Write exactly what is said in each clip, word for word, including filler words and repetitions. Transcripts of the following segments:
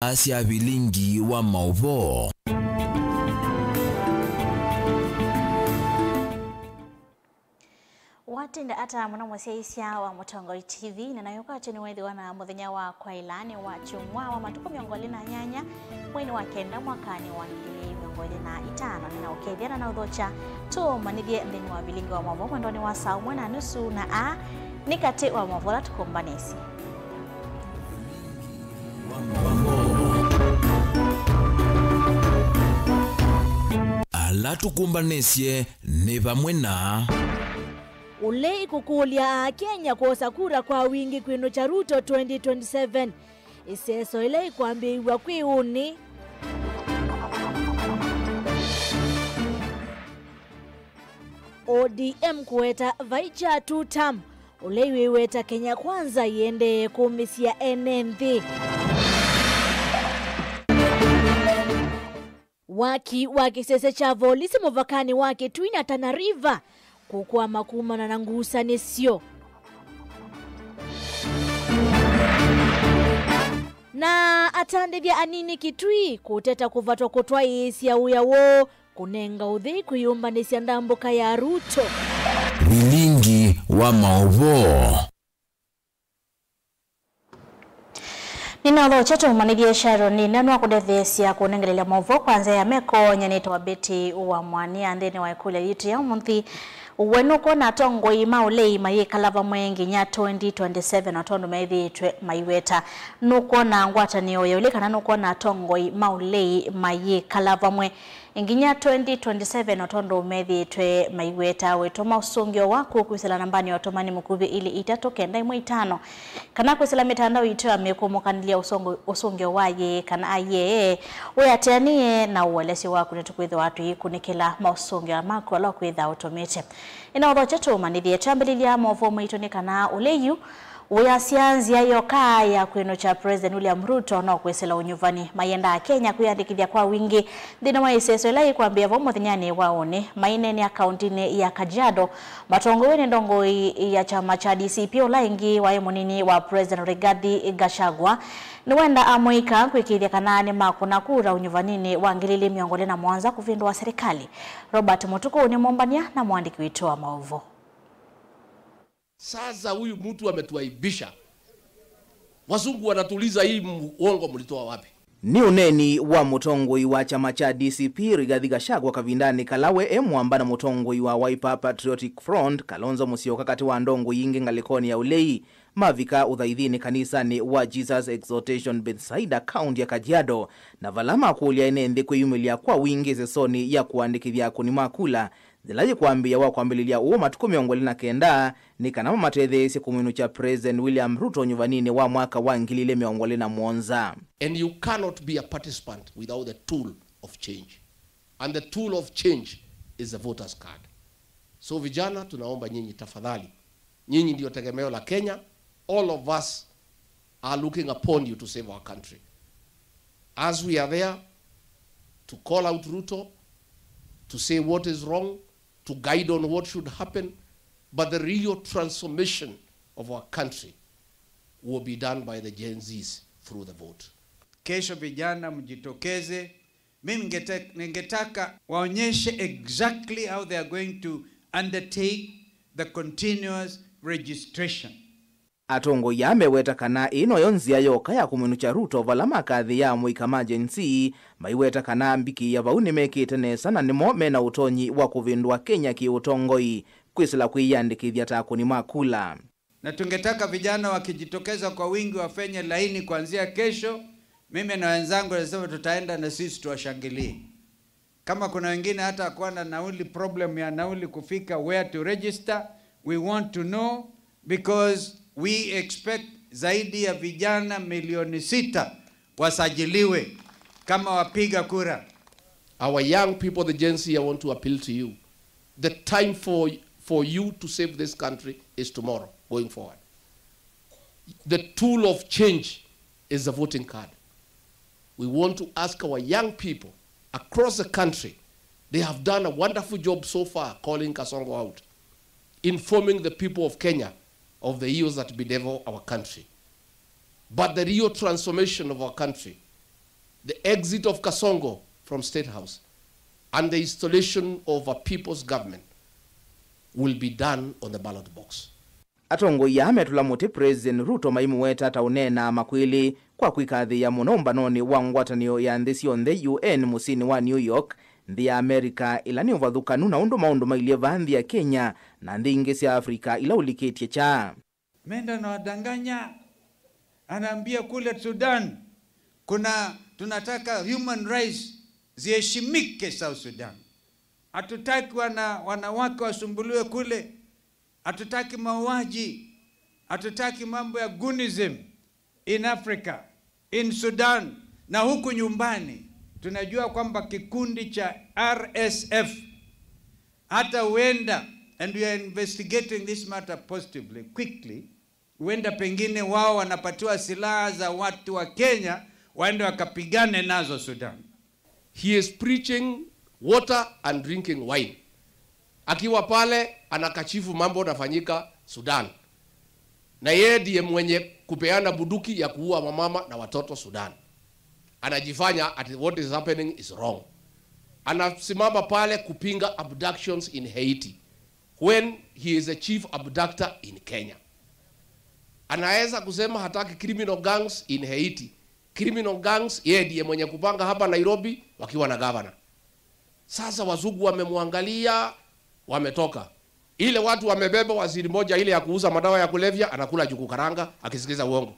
sya vilingi wa maũvoo. Watinda ata mũno mũsyaĩĩsya wa Mũtongoi T V, na nayo kwakyo nĩweethĩwa na mũthenya wa kwaĩla nĩ wa kyumwa wa matukũ mĩongo ĩlĩ na nyanya, mweinĩ wa kenda, mwakanĩ wa ngili mĩongo ĩlĩ na itano. Nĩnaũkethya na naũthokya tũmanyĩthye nthĩnĩ wa vilingi wa maũvoo mwendonĩ wa saa ũmwe na nusu, na aa nĩ katĩ wa maũvoo ala tũkũmbanĩsye. Ala tũkũmbanĩsye nĩ vamwe na. Ũlei kũkũlya Akenya kwosa kura kwa wingĩ kwĩnũkya Ruto twenty twenty-seven. Ĩseso ĩla ĩkwambĩĩw'a kwĩ ũnĩ. O D M kũweta vai kya two term. Ũlei wĩweta Kenya Kwanza ĩendee kũmĩsya ene nthĩ. Waki wa kĩsese kya volisi mũvakanĩ wa Kitui na Tana River kũkwama kumana na ngusanĩsyo. Na atandĩthya anini Kitui kũteta kũvatwa kũtwaĩĩsya wĩa woo kũnenga ũthei kwĩyũmbanĩsya ndambũka ya Ruto. Vilingi wa maũvoo. Nĩnaũthokya tũmanyĩthye Sharon nĩnanwa kũndetheesya kũnengelelya maũvoo kwa nzĩa ya meko. Nyie nĩtawa Betty wa Mwania. Nthĩnĩ wa ĩkũlyo yitũ ya ũmũnthĩ, we nũkwona atongoi ma ũlei mayĩkala vamwe nginya twenty twenty-seven o tondũ methĩĩtwe maiweta? Nũkwona ngwatanĩo ya ũlei kana nũkwona atongoi ma ũlei mayĩkala vamwe nginya twenty twenty-seven o tondũ methĩĩtwe maiweta? Wĩtũma ũsũngĩo waku kwĩsĩla nambanĩ ya ũtũmani mũkuvĩ ilĩ itatũ kenda ĩmwe itano, kana kwĩsĩla mĩtandao yitũ ya mĩkũmũkanĩlya ũsũngũ-, ũsũngĩo wa yĩĩ kana ayee. Wĩatĩanĩe na ũelesyo waku, nĩtũkwĩthĩwa tũikunĩkĩla maũsũngĩo maku ala ũkwĩtha ũtũmĩte. Nĩnaũthokya tũmanyĩthye. Twambĩlĩlya maũvoo maitũ nĩ kana ũlei yu wĩasya nzĩa yoka ya kwĩnũkya President William Ruto no kwĩsĩla ũnyuvani. Mayendaa Kenya kwĩyandĩkĩthya kwa wingĩ nthĩnĩ wa ĩseso ĩla yĩkwambĩĩa vau mũthenyanĩ wa ũnĩ. Maineenea kauntinĩ ya Kajiado matongoew'e nĩ ndongoi ya kyama kya D C P, ũla ĩngĩ waĩ mũnini wa President Rigathi Gachagua, nĩwenda amũika kwĩkĩĩthya kana nĩmakũna kura ũnyuvaninĩ wa ngili ilĩ mĩongo ĩlĩ na mũonza kũvĩndũa serikali. Robert Mũtukũ nĩ mũmbany'a na mũandĩki witũ wa maũvoo. Sasa huyu mtu ametuaibisha. Wazungu wanatuuliza hii mu-, uongo mlitoa wapi? Nĩ ũneeni wa mũtongoi wa kyama kya D C P Rigathi Gachagua kavindanĩ kala we e mwamba na mũtongoi wa Wiper Patriotic Front Kalonzo Musyoka katĩ wa ndongoi ingĩ ngalĩkonĩ ya ũlei mavika ũthaithinĩ kanisanĩ wa Jesus Exaltation Bethsaida kaunti ya Kajiado, na vala makũlya ene nthĩ kwĩyumĩlya kwa wingĩ ĩsesonĩ ya kũandĩkĩthya akũni ma kula yĩla yĩkwambĩĩa wa kwambĩlĩlya ũũ matukũ mĩongo ĩlĩ na kenda nĩ kana mamatetheesye kũmwĩnũkya President William Ruto nyuvaninĩ wa mwaka wa ngili ilĩ mĩongo ĩlĩ na mũonza. And you cannot be a participant without the tool of change. And the tool of change is the voters card. So vijana, tunaomba nyinyi tafadhali, nyinyi ndio tegemeo la Kenya. All of us are looking upon you to save our country. As we are there to call out Ruto, to say what is wrong, to guide on what should happen, but the real transformation of our country will be done by the Gen Zs through the vote. Kesho vijana mjitokeze. Mimi ningete-, ningetaka waonyeshe exactly how they are going to undertake the continuous registration. Atongoi aa meweta kana ĩĩ noyo nzĩa yoka ya kũmwĩnũkya Ruto vala makathĩĩa amũika ma Gen Z, maiweta kana mbikĩĩa vau nĩmekĩte nesa na nĩmo mena ũtonyi wa kũvĩndũa Kenya kĩ-ũtongoi, kwĩsĩla kwĩyĩandĩkĩthya ta akũni ma kula. Na tungetaka vijana wakijitokeza kwa wingi wafanye laini kuanzia kesho. Mimi na wenzangu nasema tutaenda na sisi tuwashangilie. Kama kuna wengine hata hakuwa na nauli, problem ya nauli kufika where to register, we want to know because we expect zaidi ya vijana milioni sita wasajiliwe kama wapiga kura. Our young people, the Gen Z, I want to appeal to you. The time for, for you to save this country is tomorrow, going forward. The tool of change is the voting card. We want to ask our young people across the country, they have done a wonderful job so far calling Kasongo out, informing the people of Kenya of the ills that bedevil our country. But the real transformation of our country The exit of Kasongo from State House and the installation of a people's government will be done on the ballot box. Atongoi aa metũla mũtĩ President Ruto maimũweta ta ũneenaa makwĩlĩ kwa kwĩkathĩĩa mũno ũmbanonĩ wa ngwatanĩo ya nthĩ syonthe, U N, mũsyĩnĩ wa New York, nthĩ ya America, ĩla nĩ ũvathũkanu na ũndũ maũndũ mailyĩ vaa nthĩ ya Kenya na nthĩ ingĩ sya Africa ila ũlikĩtye kyaa. Ameenda na wadanganya, anaambia kule Sudan kuna, tunataka human rights ziheshimike South Sudan. Hatutaki wana, wanawake wasumbuliwe kule. Hatutaki mauaji. Hatutaki mambo ya goonism in Africa, in Sudan, na huku nyumbani. Tunajua kwamba kikundi cha R S F hata huenda, and we are investigating this matter positively, quickly, huenda pengine wao wanapatiwa silaha za watu wa Kenya waende wakapigane nazo Sudan. He is preaching water and drinking wine. Akiwa pale anakachifu mambo nafanyika Sudan, na yeye ndiye mwenye kupeana bunduki ya kuua wamama na watoto Sudan. Anajifanya ati what is happening is wrong. Anasimama pale kupinga abductions in Haiti when he is a chief abductor in Kenya. Anaweza kusema hataki criminal gangs in Haiti. Criminal gangs, yeye ndiye mwenye kupanga hapa Nairobi wakiwa na gavana. Sasa wazungu wamemwangalia, wametoka. Ile watu wamebeba waziri moja ile ya kuuza madawa ya kulevya, anakula juku karanga akisikiza uongo.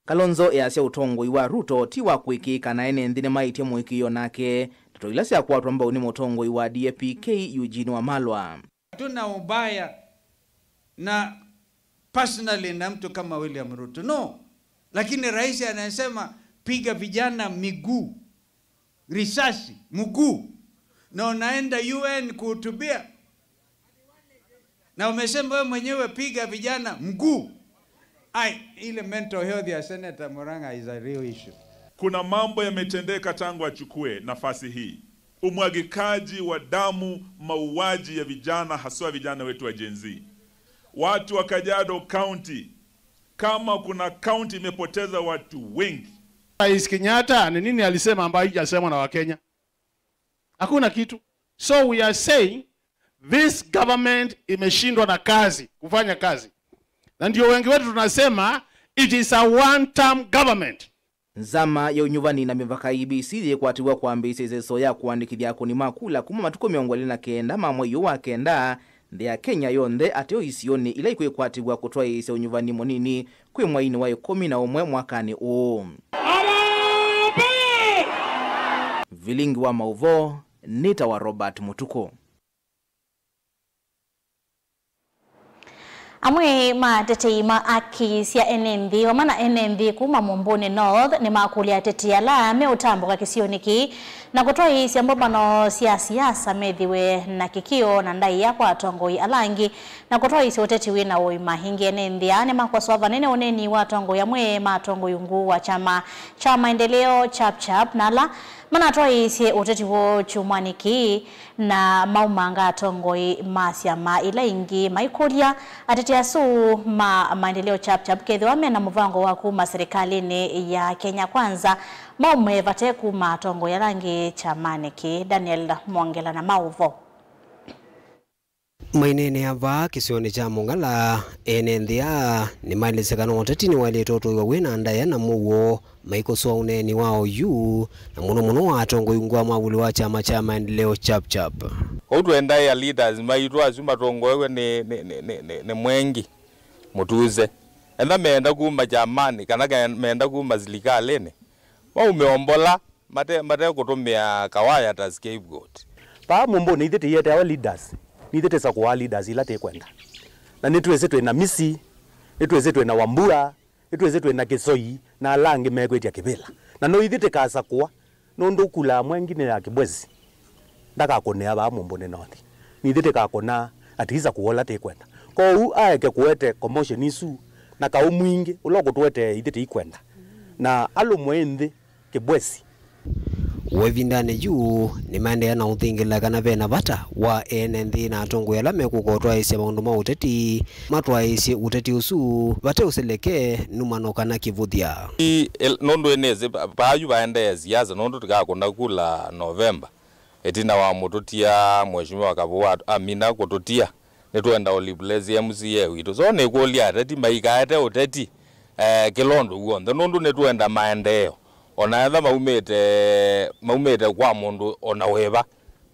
Kalonzo easya ũtongoi wa Ruto ti wa kwĩkĩĩka na ene nthĩ nĩmaĩtye mũĩkĩĩo nake. Ndeto ila syakwatwa mbau nĩ mũtongoi wa D A P K Eugene Wamalwa. Hatuna ubaya na personally na mtu kama William Ruto. No. Lakini rais anasema piga vijana miguu, risasi, mguu. Na unaenda U N kuhutubia. Na umesema wewe mwenyewe piga vijana mguu. Ai, ile mental health ya Senator Murang'a is a real issue. Kuna mambo yametendeka tangu achukue nafasi hii. Umwagikaji wa damu, mauaji ya vijana, haswa vijana wetu wa Gen Z. Watu wa Kajiado County, kama kuna county imepoteza watu wengi. Rais Kenyatta ni nini alisema ambayo haijasemwa na Wakenya? Hakuna kitu. So we are saying this government imeshindwa na kazi, kufanya kazi. Na ndio wengi wetu tunasema it is a one term government. Nzama ya Ũnyuvani na Mĩvaka, I E B C, yĩkwatĩw'a kwambĩĩsya ĩseso ya kũandĩkĩthya akũni ma kula kuma matukũ mĩongo ĩlĩ na kenda ma mwei ũyũ wa kenda nthĩ ya Kenya yonthe, ateo isionĩ ila ikwĩkwatĩw'a kũtwaĩĩsya ũnyuvani mũnini kwĩ mweinĩ wa ĩkũmi na ũmwe mwakanĩ ũũ. Harambee! Vilingi wa maũvoo nĩtawa Robert Mũtukũ. Amwe ma atetei ma haki sya ene nthĩ vamwe na ene nthĩ kuma Mumbuni North nĩmakũlya ateti ala meũtambũka kĩsionĩ kĩĩ na kũtwaĩĩsya mbũmbano sya siasa methĩwe na kĩkĩo na ndaĩa kwa atongoi ala angĩ na kũtwaĩĩsya ũteti wĩ na ũima. Ĩngĩ ene nthĩ aa nĩmakosoa vanene ũneeni wa atongoi amwe ma atongoi ungu wa kyama kya Maendeleo Chapchap na ala manatwaĩĩsye ũteti woo kyumwanĩ kĩĩ. Na maumanga atongoi ma syama ila ingĩ maikũlya ateti asu ma Maendeleo Chapchap kethĩwa mena mũvango wa kuma serikalĩnĩ ya Kenya Kwanza maume vate kuma atongoi ala angĩ kyamanĩ kĩĩ. Daniel Mwongela na maũvoo. Maineenea vaa kĩsionĩ kya Mũngala, ene nthĩ aa nĩmaelesya kana ũteti nĩwaĩlĩte ũtũĩwa wĩ na ndaĩa na mũuo. Maikosoa ũneeni wa oyu, na mũno mũno wa atongoi ungu wa mwavuli wa kyama kya Maendeleo Chapchap. Kwoou twendaĩa leaders maitũ asu matongoew'e nĩ, nĩ, nĩ, nĩ, nĩ, nĩ Mwengi Mũtuse. Enda meenda kuma kyamanĩ kana ke-, meenda kuma silikalĩnĩ, maume o mbola mate, mate kũtũmĩa kawaya ta scapegoat. Vaa Mumbuni ithyĩ tũieteawa leaders, nĩ ithyĩ tũsakũaa leaders ila tũkwenda. Na nĩtwĩsĩ twĩ na Misi, nĩtwĩsĩ twĩ na Wambua, nĩtwĩsĩ twĩ na Kĩsoi na ala angĩ mekwĩtya kĩvĩla. Na no ithyĩ tũkasakũa, nũndũ kula Mwengi nĩ ya Kĩbwesi. Ndakakũnĩa vaa Mumbuni North. Nĩ ithyĩ tũkakũna atiisa kũola tũkwenda. Kwoou aeke kũete commotion isu na kaũ mwingĩ ũla ũkũtũetee ithyĩ tũikwenda. Na alũmwe nthĩ Kĩbwesi. O ĩvindanĩ yu, nĩmaendeea na ũthingĩla kana ve na vata wa ene nthĩ na atongoi ala mekũka ũtwaĩĩsya maũndũ ma ũteti matwaĩĩsye ũteti ũsu vate ũseleke, numano kana kĩvũthya. I- el- nũndũ ĩnĩsĩ pa- paa yu vaendee siasa, nũndũ tũkakũna kula Novemba. Ĩtina wa mũtũtia Mheshimiwa Kavũa amina kũtũtia, nĩtwenda ũ replace M C A witũ. So nĩkũlya ateti maikaete ũteti, eh, kĩla ũndũ w'onthe, nũndũ nĩtwenda maendeeo. Ona etha maumĩte, maumĩte kwa mũndũ ona wĩva,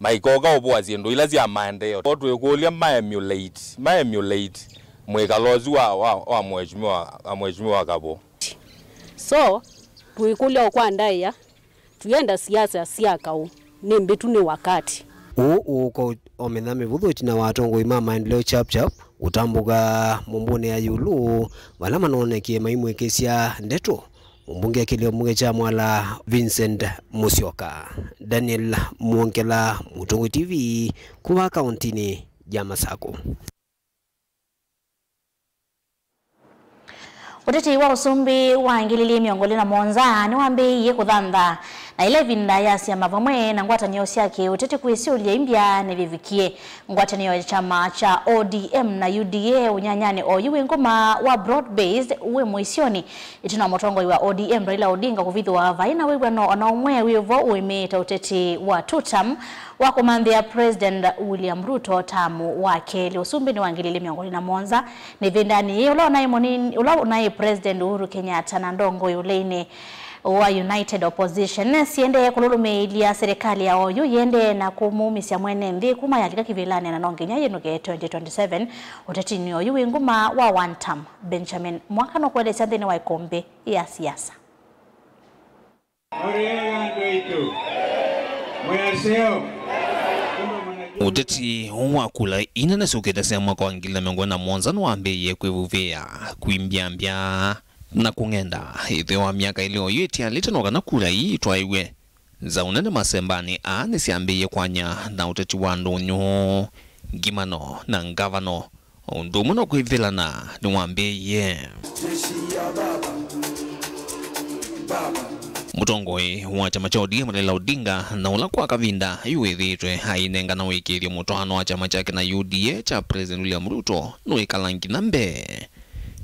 maikoka ũvũa syĩndũ ila sya maendeeo. O twĩkũlya ma emulate, ma emulate mwĩkalo ũsu wa, wa, wa mheshimiwa, wa mheshimiwa Kavũa. So, twĩkũlya o kwa ndaĩa, Tuienda siasa sya kaũ, nĩ mbĩtu nĩ wakati. Ũũ ũũka ũmina mĩvũthũ ĩtina wa atongoi ma maendeleo Chap Chap ũtambũka mũmbũnĩ ya ĩũlũ, vala manonekie maimwĩkĩsya ndeto mũmbunge kĩlio mbunge kya Mwala Vincent Musyoka. Daniel Mwongela, Mũtongoi T V, kuma kaũntinĩ ya Masakũ. Ũteti wa ũsumbĩ wa ngili ili mĩongo ĩlĩ na mũonza nĩwambĩĩie kũthantha, na ĩla ĩvinda ya syama vamwe na ngwatanĩo sya kĩ-ũteti kwĩsyũlya imbya nĩvĩvikie. Ngwatanĩo ya kyama kya O D M na U D A ũnyanyanĩ oyu wĩ ngũma wa broad based wĩ mũisyonĩ, ĩtina wa mũtongoi wa O D M Raila Odinga kũvithũa vai na wĩw'ano ona ũmwe wĩ vo ũĩmĩĩte ũteti wa two term wa kũmanthĩa President William Ruto tamu wa kelĩ ũsumbĩnĩ wa ngili ili mĩongo ĩlĩ na mũonza. Nĩ ĩvindanĩ yĩĩ, ũla ũnaĩ mũnini, ũla ũnaĩ President Uhuru Kenyatta na ndongoi ũleinĩ wa United Opposition siendee kũlũlũmĩĩlya serikali ya oyu yĩendee na kũmumĩsya mwene nthĩ kuma yalika kĩvĩlanĩ, na no nginya yĩnũke twenty twenty-seven. Ũtetinĩ oyu wĩ ngũma wa one term, Benjamin Mwaka nũkũelesya nthĩnĩ wa ĩkũmbĩ ya siasa. Mũrĩ ega andũ aitũ? Mwĩ aseo? Ũteti ũũ wa kula inene syũkĩte sya mwaka wa ngili na mĩongo ĩlĩ na mũonza nĩwambĩĩie kwĩvuvĩa, kwimbyambya, na kũng'enda. Ĩtheo wa myaka ĩlĩ oyu ĩtialĩte no kana kula ii itwaĩw'e nzaũ nene masembanĩ aa nĩsyambĩĩie kwanya na ũteti wa ndũnyũ, ngimano, na ngavano. O ũndũ ũmwe na kwĩthĩlana nĩwambĩĩie. Mũtongoi wa kyama kya O D M Raila Odinga, na ũla kwa kavinda yu wĩthĩĩtwe ainengana ũĩkĩĩthyo mũtwaano wa kyama kyake na U D A kya President William Ruto, nũĩkala nginya mbee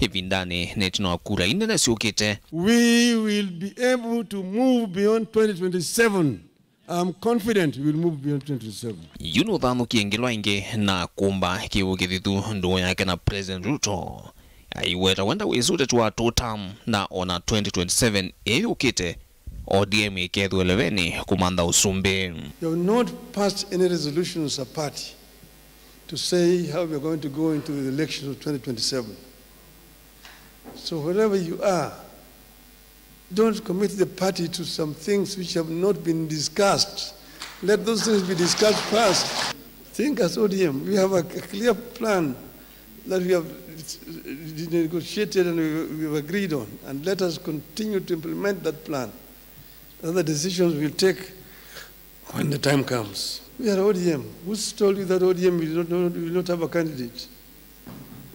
ĩvindanĩ na ĩtina wa kura inene syũkĩte. We will be able to move beyond twenty twenty-seven. I'm confident we will move beyond twenty twenty-seven. Yu nũthanũkie ngelwa ĩngĩ na kũmba kĩw'ũ kĩthithu ndũũ yake na President Ruto. Aiweta wenda wĩsĩ ũteti wa two term na ona twenty twenty-seven ĩyũkĩte, O D M ĩkethĩwe leveni kũmantha ũsumbĩ. You have not passed any resolution as a party to say how we are going to go into the elections of twenty twenty-seven. So wherever you are, don't commit the party to some things which have not been discussed. Let those things be discussed first. Think as O D M, we have a, a clear plan that we have negotiated and we, we have agreed on, and let us continue to implement that plan. Other decisions we'll take when the time comes. We are O D M. Who's told you that O D M will not, will not have a candidate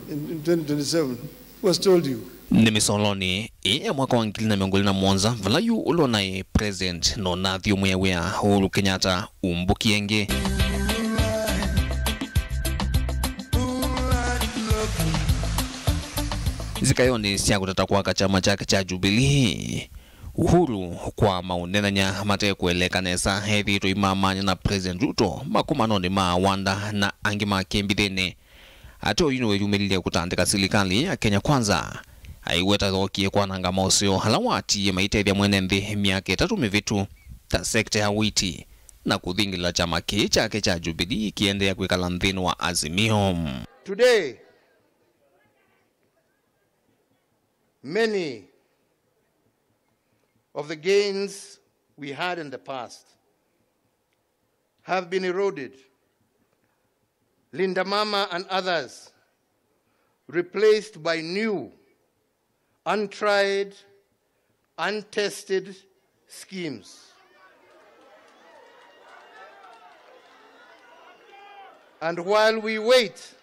in, in twenty twenty-seven? Who has told you? Nĩ mĩsolonĩ ĩĩ ya mwaka wa ngili na mĩongo ĩlĩ na mũonza, vala yu ũla ũnaĩ President no nathi ũmwĩa wĩa Uhuru Kenyatta umbũkie ĩngĩ. Nzikayonĩ sya kũtata kwaka kyama kyake kya Jubilee, Uhuru kwa maũnenany'a mate kũeleka nesa ethĩĩtwe aimamany'a na President Ruto makomanonĩ ma awanda na angĩ ma kĩmbithĩnĩ. Ate oyu nĩweyumĩlilye kũtandĩka silikalĩ ya Kenya Kwanza, aiweta yookie kwananga maũseo ala watiie maitethya mwene nthĩ myaka ĩtatũ mĩvĩtu, ta sekta ya ũiiti, na kũthingĩla kyama kĩĩ kyake kya Jubilee kĩendeea kwĩkala nthĩnĩ wa Azimio. Today, many of the gains we had in the past have been eroded. Linda Mama and others replaced by new, untried, untested schemes. And while we wait,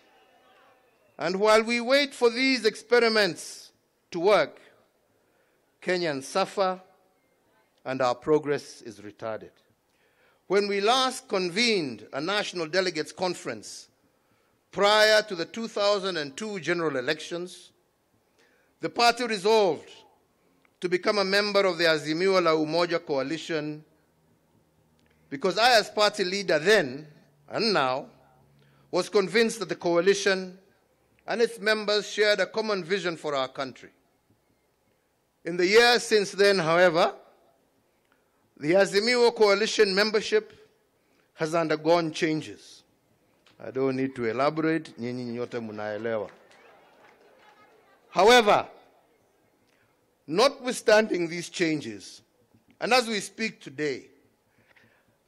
and while we wait for these experiments to work, Kenyans suffer, and our progress is retarded. When we last convened a national delegates conference prior to the two thousand and two general elections, the party resolved to become a member of the Azimio la Umoja coalition because I, as party leader then and now, was convinced that the coalition and its members shared a common vision for our country. In the years since then, however, the Azimio coalition membership has undergone changes. I don't need to elaborate, nyinyi nyote mnaelewa. However, notwithstanding these changes, and as we speak today,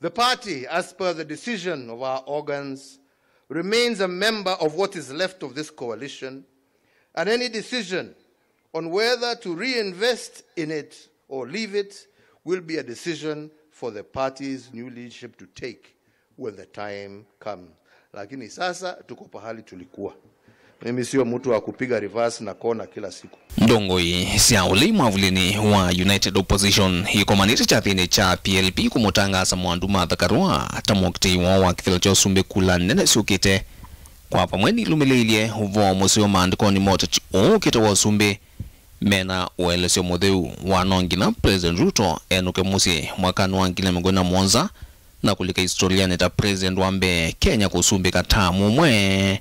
the party, as per the decision of our organs, remains a member of what is left of this coalition, and any decision on whether to reinvest in it or leave it will be a decision for the party's new leadership to take when the time comes. Lakini sasa tuko pahali tulikuwa. Mimi sio mtu wa kupiga reverse na kona kila siku. Ndongoi sya ũlei mwavulini wa United Opposition ikomanĩte kyathĩnĩ kya P L P kũmũtangaasa Mwandu Martha Karua ta mũkitĩi woo wa kĩthĩlo kya ũsumbĩ kula nene syũkĩte. Kwa vamwe nilũmĩlĩilye ũvoo mũseo maandĩkonĩ ma ũteti ũũ ũkĩte wa ũsumbĩ mena ũelesyo mũtheu wa no nginya President Ruto enũke mũsyĩ mwakanĩ wa ngili na mĩongo ĩlĩ na mũonza na kũlika isitolianĩ ta president wa mbee Kenya kũsumbĩka tamu ũmwe.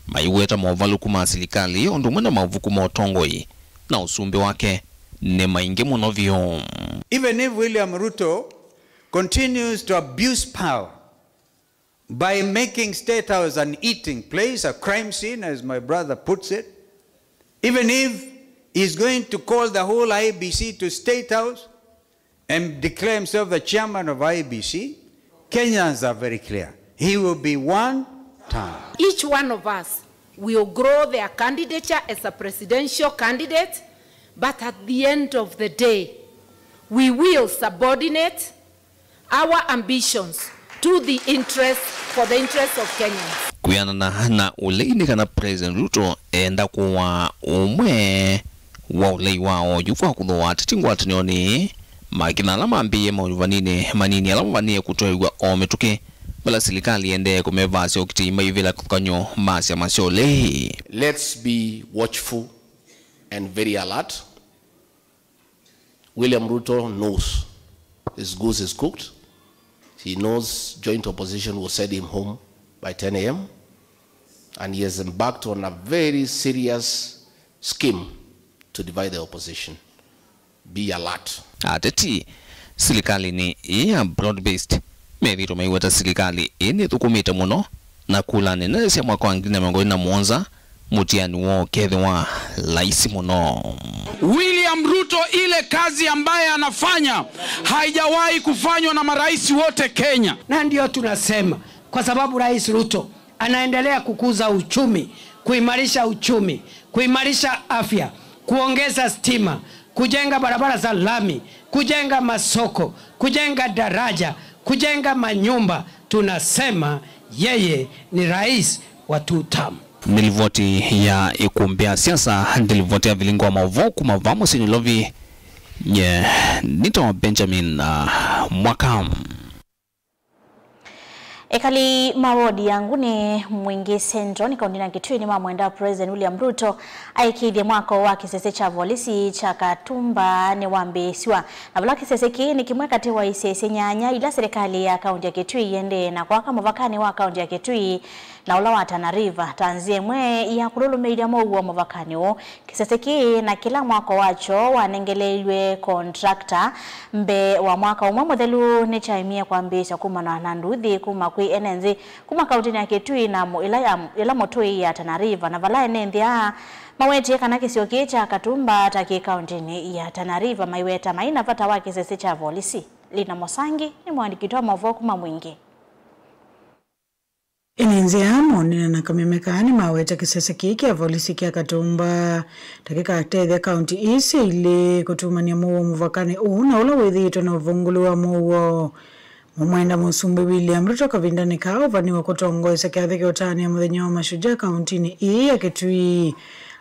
Maiweta movalũku ma silikalĩ ũndũ ũmwe na mavuku ma ũtongoi na ũsumbĩ wake nĩ maingĩ mũno vyũ. Even if William Ruto continues to abuse power by making State House an eating place, a crime scene, as my brother puts it, even if he's going to call the whole I E B C to State House and declare himself the chairman of I E B C, Kenyans are very clear. He will be one term. Each one of us will grow their candidature as a presidential candidate, but at the end of the day, we will subordinate our ambitions to the interest, for the interest of Kenyans. Kwĩanana na ũlei nĩ kana President Ruto enda kũwaa ũmwe wa ũlei wa oyu kwa kũthooa ateti ngwatanĩonĩ, makina ala mambĩĩe maũvanĩnĩ manini ala mavanĩe kũtwaĩw'a o mĩtũkĩ, vala silikalĩ ĩendee kũmevasya ũkitĩi maivĩla kĩthũkany'o ma syama sya ũlei. Let's be watchful and very alert. William Ruto knows his goose is cooked. He knows joint opposition will send him home by ten a m, and he has embarked on a very serious scheme to divide the opposition. Be alert. Ateti silikalĩnĩ ĩĩ ya broad-based methĩĩtwe maiweta silikalĩ ĩĩ nĩthũkũmĩte mũno na kula nene sya mwaka wa ngili na mĩongo ĩlĩ na mũonza, mũtiani woo ũkethĩwa laisi mũno. William Ruto, ile kazi ambaye anafanya haijawahi kufanywa na marais wote Kenya. Na ndio tunasema, kwa sababu Rais Ruto anaendelea kukuza uchumi, kuimarisha uchumi, kuimarisha afya, kuongeza stima, kujenga barabara za lami, kujenga masoko, kujenga daraja, kujenga manyumba. Tunasema yeye ni rais wa two term. Nĩ livoti ya ikumbĩ ya siasa, nĩ livoti ya vilingi wa maũvoo kuma vaa mũsyĩ Nairobi. Nye nĩtawa Benjamin, uh, Mwaka. Ekali ma wodi ya Nguni Mwingi Central nĩ kaũntĩnĩ ya Kitui nĩmamwenda President William Ruto aikĩĩthye mwako wa kĩsese kya volisi kya Katumba nĩwambĩĩsw'a. Na vala kĩsese kĩĩ nĩ kĩmwe katĩ wa isese nyanya ila silikalĩ ya kaũntĩ ya Kitui ĩendee na kwaka mũvakanĩ wa kaũntĩ ya Kitui na ũla wa Tana River, ta nzĩa ĩmwe ya kũlũlũmĩĩlya mũuo mũvakanĩ ũũ. Kĩsese kĩĩ na kĩla mwako wakyo wanengeleilw'e contractor mbee wa mwaka ũmwe mũthelu nĩkyaemie kwambĩĩsya kumana na nduthi kuma kwĩ ene nthĩ kuma kaũntĩnĩ ya Kitui na mũ-, ĩla ya, ĩla mũtũi ya Tana River, na vala ene nthĩ aa mawetie kana kĩsio kĩĩ kya Katumba ta kĩ kaũntĩnĩ ya Tana River, maiweta mai na vata wa kĩsese kya volisi. Lina Mosangi nĩ mũandĩki witũ wa maũvoo kuma Mwingi. Ene nzĩa aa monene na kameme kaa nĩmaweta kĩsese kĩĩ kya volisi kya Katumba ta kĩkatethya kaũntĩ ii syĩ ilĩ kũtumany'a mũuo mũvakanĩ ũũ na ũla wĩthĩĩtwe na ũvũngũlu wa mũuo. Mũmwenda Mũsumbĩ William Ruto kavindanĩ kaa ũvaniwe kũtongoesya kyathĩ kya ũtanĩa mũthenya wa mashujaa kaũntĩnĩ ii ya Kitui.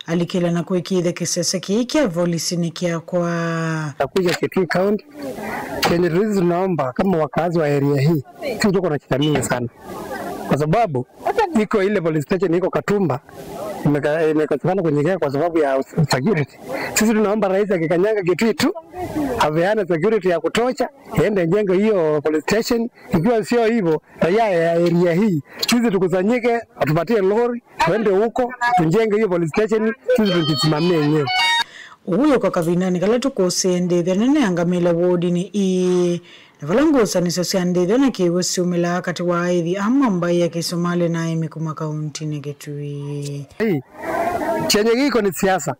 alikĩla na kwĩkĩĩthya kĩsese kĩĩ kya volisi nĩ kyakwa. Takuja Kitui County, chenye sisi tunaomba kama wakazi wa area hii, sisi tuko na shida mingi sana, kwa sababu iko ile police station iko Katumba, imeka- imekosekana kunyekea kwa sababu ya security. Sisi tunaomba rais akikanyanga Kitui tu, aveane security ya kutosha, ende jengo hiyo police station. Ikiwa sio hivyo, raia ya area hii, sisi tukusanyike, watupatie lori, tuende huko, tujenge hiyo police station, sisi tujisimamie wenyewe. Ũu wĩkwa kavindanĩ kala tũkũsĩe ndĩthya nene ya ngamĩle wodinĩ ii, na vala ngusanĩsyo sya ndĩthya na kĩw'ũ syumĩlaa katĩ wa aĩthi amwe mbaĩ ya Kĩsumalĩ na aĩmi kuma kauntinĩ Kitui. Hii, chenye kiko ni siasa.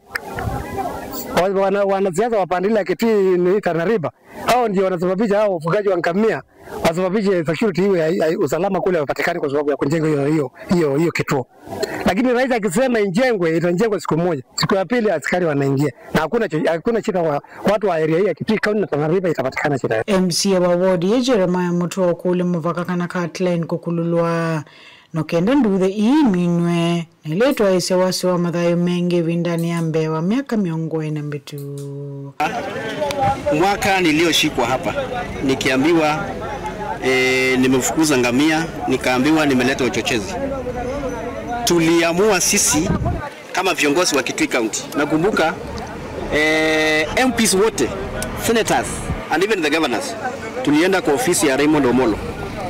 Wa- wana- wanasiasa wa pande ile ya Kitui ni Tana River, hao ndio wanasababisha hao wafugaji wa ngamia wasababishe security iwe ya- ya- usalama kule hapatikani kwa sababu ya kujenga hiyo hiyo hiyo hiyo kituo. Lakini rais akisema ijengwe, itajengwa siku moja. Siku ya pili askari wanaingia. Na hakuna cho- hakuna shida kwa watu wa area hii ya Kitui County na Tana River itapatikana shida. M C A wa ward ya Jeremiah Mutua kule muvaka kana Catline kukululwa no kenda nduthe ii minwe. Na ĩla ĩtwaĩsya wasyo wa mathayũ mengĩ ĩvindanĩ ya mbee wa myaka mĩongo ĩna mĩvĩtu. Mwaka nilioshikwa hapa nikiambiwa, eh, nimefukuza ngamia, nikaambiwa nimeleta uchochezi. Tuliamua sisi kama viongozi wa Kitui County. Nakumbuka, eh, M Ps wote, senators and even the governors, tulienda kwa ofisi ya Raymond Omolo.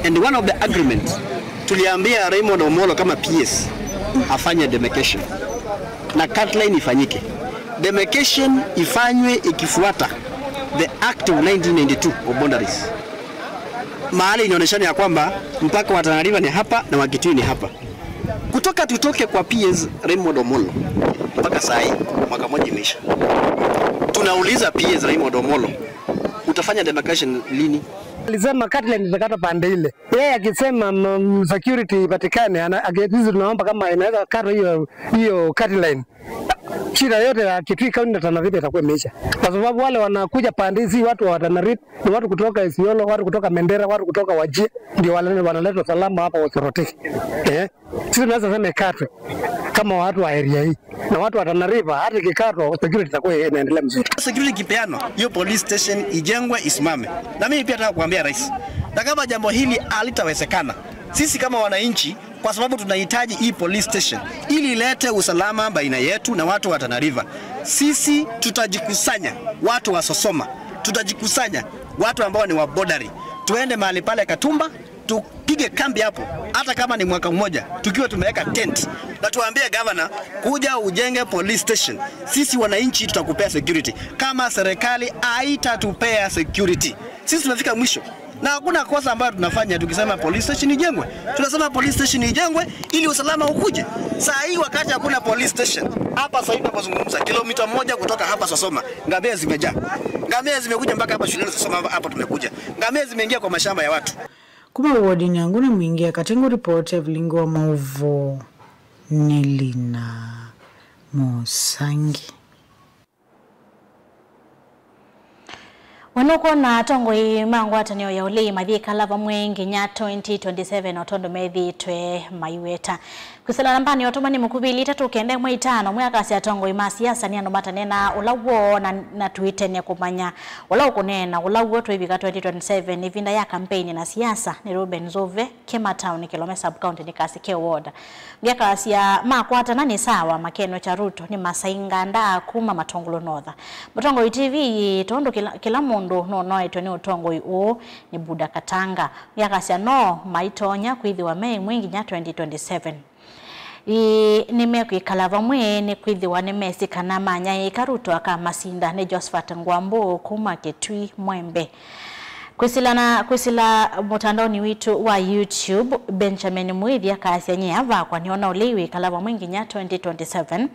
And one of the agreement, tuliambia Raymond Omolo kama P S afanye demarcation na cut line ifanyike. Demarcation ifanywe ikifuata the Act of nineteen ninety-two of boundaries. Mahali inaonyeshana ya kwamba mpaka wa Tana River ni hapa na wa Kitui ni hapa. Kutoka tutoke kwa P S Raymond Omolo mpaka saa hii, mwaka mmoja imeisha. Tunauliza P S Raymond Omolo, utafanya demarcation lini? Alisema cut line itakata pande ile. Yeye akisema, mm, security ipatikane, ana- ake- sisi tunaomba kama inaweza kata hiyo hiyo cut line. Shida yote ya Kitui County na Tana River itakuwa imeisha. Kwa sababu wale wanakuja pande hizi, watu wa Tana River, ni watu kutoka Isiolo, watu kutoka Mandera, watu kutoka Wajir, ndio wale wanaleta usalama hapa wa Soroti. Eh? Sisi tunaweza sema ikatwe kama watu wa area hii. Na watu wa Tana River, hata ikikatwa, security itakuwa inaendelea mzuri. Security ikipeanwa, hiyo police station ijengwe, isimame. Na mimi pia nataka kuambia rais, na kama jambo hili halitawezekana, sisi kama wananchi, kwa sababu tunahitaji hii police station ili ilete usalama baina yetu na watu wa Tana River, sisi tutajikusanya, watu wa Sosoma, tutajikusanya, watu ambao ni wa boundary, tuende mahali pale Katumba, tupige kambi hapo, hata kama ni mwaka mmoja, tukiwa tumeweka tent, na tuambie governor, kuja ujenge police station. Sisi wananchi tutakupea security kama serikali haitatupea security. Sisi tumefika mwisho. Na hakuna kosa ambayo tunafanya tukisema police station ijengwe. Tunasema police station ijengwe ili usalama ukuje. Saa hii wakati hakuna police station, hapa saa hii tunapozungumza, kilomita moja kutoka hapa Sosoma, ngamia zimejaa. Ngamia zimekuja mpaka hapa shuleni Sosoma, hapa, hapa tumekuja. Ngamia zimeingia kwa mashamba ya watu. Kuma wodinĩ ya Nguna Mwingĩ ya Katengo, ripoti ya vilingi wa maũvoo nĩ Lina Mũsangi. We nũkwona atongoi ma ngwatanĩo ya ũlei mathiĩkala vamwe nginya twenty twenty-seven o tondũ methĩĩtwe maiweta? Kwĩsĩla nambanĩ ya ũtũmani mũkuvĩ, ilĩ itatũ kenda ĩmwe itano, mwe akasya atongoi ma siasa nĩ andũ mataneenaa ũla w'o na, na twĩtene kũmanya ũla ũkũneena ũla w'o twĩvika twenty twenty-seven, ĩvinda ya kampeini na siasa. Nĩ Reuben Nzũve, Kĩmataũnĩ, Kĩlome Sub-County, nĩ Kasike Ward. Ngyakasya makwatana nĩ sawa, makenwe kya Ruto nĩ Masai Nganda kuma Matungulu North. Mũtongoi T V yĩ tondũ kĩla, kĩla mũndũ nũnoetwe nĩ ũtongoi ũũ nĩ Buda Katanga. Ngyakasya no maitonya kwĩthĩwa me ĩmwe nginya twenty twenty-seven. Ĩĩ, nĩmekwĩkala vamwe nĩkwĩthĩwa nĩmesĩ kana manyaĩĩka Ruto akamasinda. Nĩ Josephat Ngwambu kuma Kitui Mwembe. Kwĩsĩla na, kwĩsĩla mũtandaonĩ witũ wa YouTube, Benjamin Mwithi akasya, "Nyie avakwa nĩona ũlei wĩkala vamwe nginya twenty twenty-seven."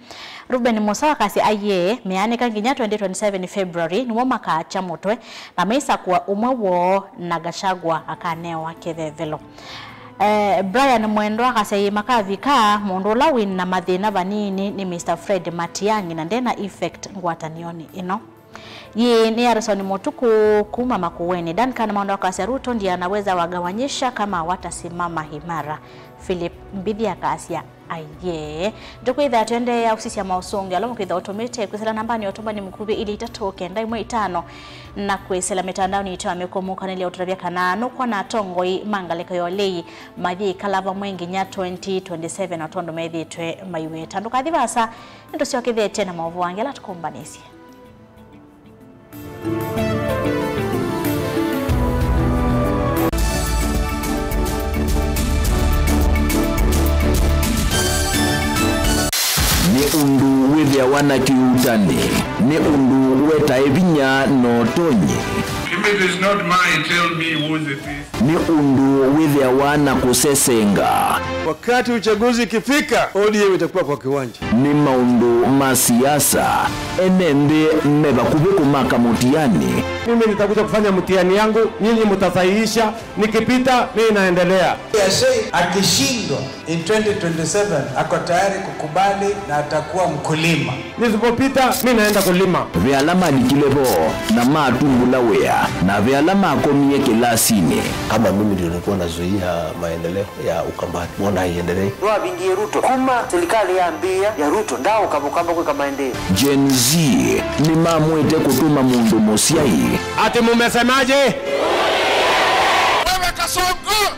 Ruben Musa akasya, "Aiee, meanĩka nginya twenty twenty-seven February nĩw'o makakya mũtwe na maisakũa ũmwe woo na Gachagua akanewa kĩvevelo." Eh, Brian Mwendwa akasya, "Ĩĩ makavika, mũndũ ũla wĩ na mathĩna vanini nĩ Mister Fred Matiang'i na ndena effect ngwatanĩonĩ ĩno." Yĩĩ nĩ Harrison Mũtuku kuma Makueni. Duncan Maũndũ akasya, "Ruto ndiye anaweza wagawanyisha kama watasimama imara." Philip Mbithi akasya, "Aiee." Tũkwĩthĩa tũendeea ũsisya maũsũngĩo ala mũkwĩthĩa ũtũmĩte kwĩsĩla nambani ya ũtũmani mũkuvĩ ilĩ itatũ kenda ĩmwe itano, na kwĩsĩla mĩtandaonĩ yitũ ya mĩkũmũkanĩlya ũtũtavya kana nũkwona atongoi ma ngalĩko ya ũlei mayĩkala vamwe nginya twenty twenty-seven o tondũ methĩĩtwe maiweta. Ndũkathi vaasa, nĩtũsyokethetye na maũvoo angĩ ala tũkũmbanĩsye. Nĩ ũndũ wĩthĩawa na kĩuutani, nĩ ũndũ wetae vinya na ũtonyi. If it is not mine, tell me whose it is. Nĩ ũndũ wĩthĩawa na kũsesenga. Wakati uchaguzi ikifika, O D M itakuwa kwa kiwanja. Nĩ maũndũ ma siasa, ene nthĩ me vakuvĩ kũmaka mũtiani. Mimi nitakuja kufanya mtihani yangu, nyinyi mtasahihisha, nikipita, mimi naendelea. Yashei akishindwa in twenty twenty-seven, ako tayari kukubali na atakuwa mkulima. Nisipopita, mimi naenda kulima. Ve ala malikile vo na matumbũla wĩa, na ve ala makomie kĩlasinĩ. Kama mimi ndio nilikuwa nazuia maendeleo ya Ukambani, mbona haiendelei? Nĩwavingie Ruto. Kuma serikali yambĩĩa ya Ruto, ndaũka Mũkamba kwĩka maendeeo. Gen Z nĩmamwĩte kũtũma mũndũ mũsyai. Ati mumesemaje? Wewe Kasongo!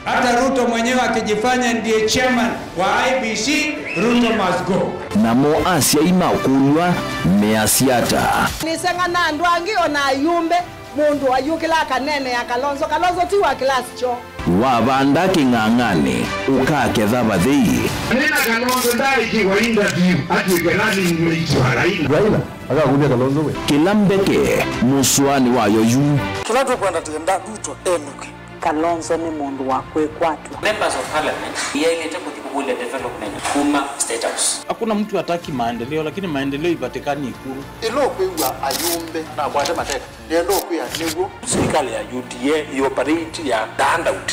Hata Ruto mwenyewe akijifanya ndiye chairman wa I B C, Ruto must go. Namo asyai makũlw'a measya ata? Nĩseng'a na andũ angĩ o na ayumbe. Mũndũ ayũkĩla akaneenea Kalonzo. Kalonzo ti wa class kyoo. Wavanda kĩng'ang'anĩ, ũkaketha vathei. Nĩna Kalonzo ndaaĩkĩwa interview atw'ĩke running mate wa Raila. Raila akakũlya Kalonzo we. Kĩla mbeke mũsũanĩ wayo yu. Kĩla tũkwenda, twenda Ruto enũke. Kalonzo nĩ mũndũ wa kwĩkwatw'a. Members of Parliament yaĩlĩte kũthi kũkũlya development kuma State House. Hakuna mtu hataki maendeleo, lakini maendeleo ipatikani Ikulu. Ĩla ũkwĩw'a ayumbe na akwate mateka. Nĩenda ũkwĩa nĩw'o. Serikali ya U D A ĩoperate ya the handout.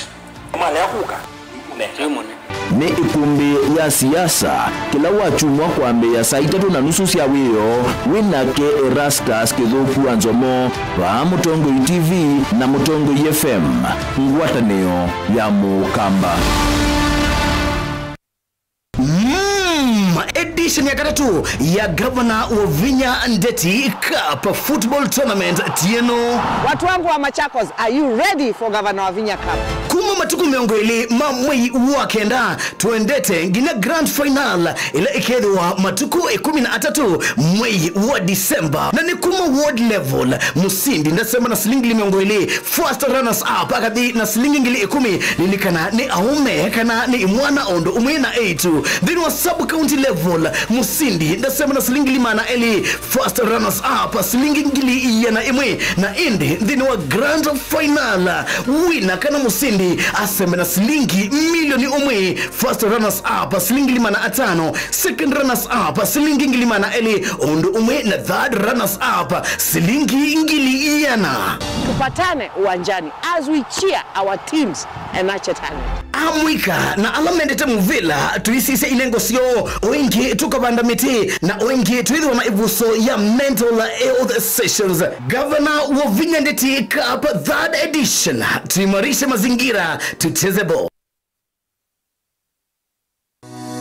Malea kũka, ũnenge mũne. Nĩ ĩkũmbĩ ya siasa, kĩla wakyumwa kwambĩĩa saa itatũ na nusu sya wĩoo, wĩ nake Erastus Kĩthũku wa Nzomo, vaa Mũtongoi T V na Mũtongoi F M, ngwatanĩo ya Mũkamba. Mm, edition ya katatũ ya Gavana Wavinya Ndeti Cup Football Tournament tieno. Watu wangu wa Machakos, are you ready for Gavana Wavinya Cup? Kuma matukũ mĩongo ĩlĩ ma mwei wa kenda, twendete nginya grand final ĩla ĩkethĩwa matukũ ĩkũmi na atatũ mwei wa December. Na nĩ kuma ward level, mũsindi ndasema na silingi ngili mĩongo ĩlĩ, first runners up akathi na silingi ngili ĩkũmi, lilikana nĩ aũme kana nĩ imwana o ũndũ ũmwe na eĩtu. Nthĩnĩ wa sub county level, mũsindi ndasema na silingi ngili maana elĩ, first runners up silingi ngili iana ĩmwe, na ĩndĩ nthĩnĩ wa grand final, wina kana mũsindi aseme na silingi milioni ũmwe, first runners up silingi ngili maana atano, second runners up silingi ngili maana elĩ, o ũndũ ũmwe na third runners up silingi ngili iana. Tupatane uwanjani as we cheer our teams and nurture talent. Amũika na ala mendete mũvĩla, tũisisye ilengo syoo, o ĩngĩ tũkavanda mĩtĩ, na o ĩngĩ twĩthĩwa na ĩvuso ya mental health sessions. Gavana Wavinya Ndeti Cup third edition, tuimarishe mazingira, tucheze ball.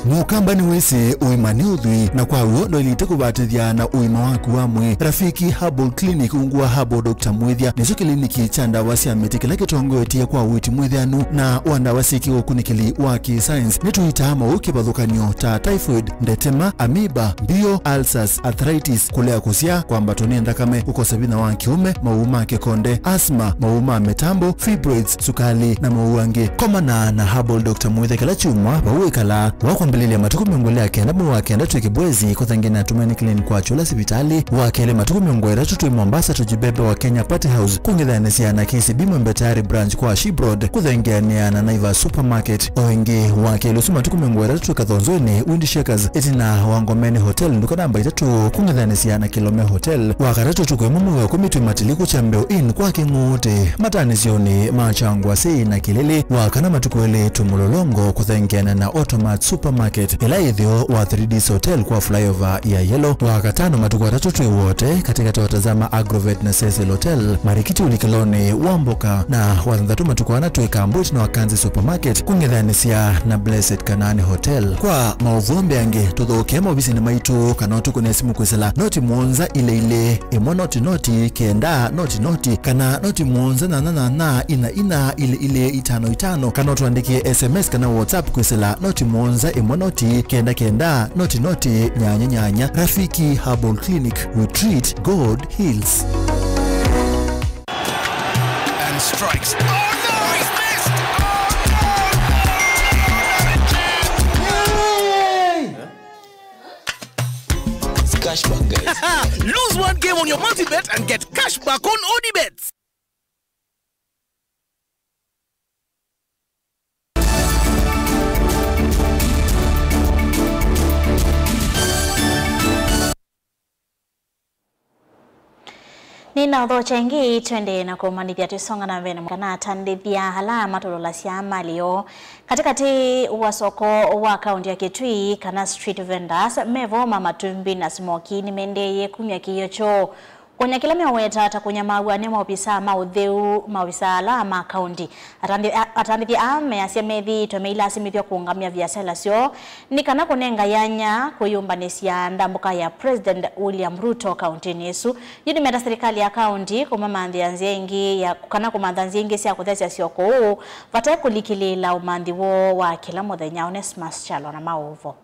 Mũkamba nĩwĩsĩ ũima nĩ ũthwii, na kwa w'o ndwaĩlĩte kũvatĩthya na ũima waku wa mwĩĩ. Rafiki Herbal Clinic ungu wa Herbal Doctor Mwĩthya nĩkyo kĩliniki kya ndawa sya mĩtĩ kĩla kĩtongoetye kwa ũiiti mwĩthĩanu na wa ndawa syĩ kĩũkunĩkĩli wa kĩ-science. Nĩtũitaa maũũ kĩvathũkany'o ta typhoid, ndetema, amoeba, mbio, ulcers, arthritis, kũlea kũsyaa, kwambatwa nĩ nthakame, kũkosa vinya wa kĩũme, maũũ ma kĩkonde, asthma, maũũ ma mĩtambo, fibroids, sukali, na maũũ angĩ. Komana na Herbal Doctor Mwĩthya kĩla kyumwa vau wĩkalaa. Wa kwambĩlĩlya matukũ mĩongo ĩlĩ na kenda mwei wa kenda twĩ Kĩbwezi, kũthengeana na Tumaini Clinic kwa Kyũla sivitalĩ. Wa kelĩ matukũ mĩongo ĩtatũ twĩ Mombasa, Tujibebe wa Kenya Party House, kũng'ethanĩsya na K C B Mwembe Tayari branch kwa Ship Road, kũthengeanĩa na Naivas Supermarket. O ĩngĩ, wa kelĩ ũsu matukũ mĩongo ĩtatũ twĩ Kathonzweni, Wind Shakers, ĩtina wa Ngomeni Hotel, nduka namba itatũ, kũng'ethanĩsya na Kilome Hotel. Wa katatũ ũtukũ ĩmwe mwei wa ĩkũmi twĩ Matiliku Kyambeo Inn kwa Kĩng'ũũtĩ, matanĩsyonĩ ma Kyangwasĩ na Kĩlĩlĩ. Wa kana matukũ elĩ twĩ Mũlolongo, kũthengeana na Automat Supermarket. Market, ĩla ĩtheo wa Three Ds Hotel kwa flyover ya Yellow. Wakatano matukũ atatũ twĩ Wote, katĩkatĩ wa Tazama Agrovet na Cecil Hotel, marikiti ũlikĩlonĩ wa mboka, na Wathanthatũ matukũ ana twĩ Kambwit na Wakanzi Supermarket, kũng'ethanĩsya na Blessed Kanaani Hotel. Kwa maũvoo mbeange, tũthokee maovisinĩ maitũ kana ũtũkũne simũ kwĩsĩla noti mũonza ilĩ ilĩ ĩmwe noti noti kenda noti noti kana noti mũonza nyanya nyanya ina ina ilĩ ilĩ itano itano, kana ũtũandĩkĩe S M S kana WhatsApp kwĩsĩla noti mũonza ĩmwe noti kenda kenda noti noti nyanya nyanya. Rafiki Herbal Clinic, we treat, God heals. And strikes. Oh no, he's missed! Oh no, no, no, no, no, no, no, no, no. It's cashback, guys. Lose one game on your multi-bet and get cashback on Odibets. Nĩnaũthokya ĩngĩ, twendee na kũmanyĩthya twĩsonga na mbee na kana atandĩthya ala matũlolasya malĩ yoo. Katĩkatĩ wa soko wa kaũntĩ ya Kitui, kana street vendors, mevo ma matumbĩ na smoki nĩmendeeie kumya kĩĩo kyoo. Kũnya kĩla meũweta ta kũnyamaaw'a nĩ maovisaa ma ũtheu, maovisaa ala ma kaũntĩ. Atandĩ-, a-, atandĩthya aa measya methĩĩtwe meilasimĩthw'a kũũngamya viasala syoo nĩ kana kũnenga yanya kwĩyũmbanĩsya ndambũka ya President William Ruto kaũntĩnĩ ĩsu. Yu nĩmeta silikalĩ ya kaũntĩ kũmamanthĩa nzĩa ingĩ ya, kana kũmantha nzĩa ingĩ sya kũthesya syoko ũũ vate kũlikĩlĩĩla ũmanthi woo wa kĩla mũthenya. Onesmus Kyalo na maũvo.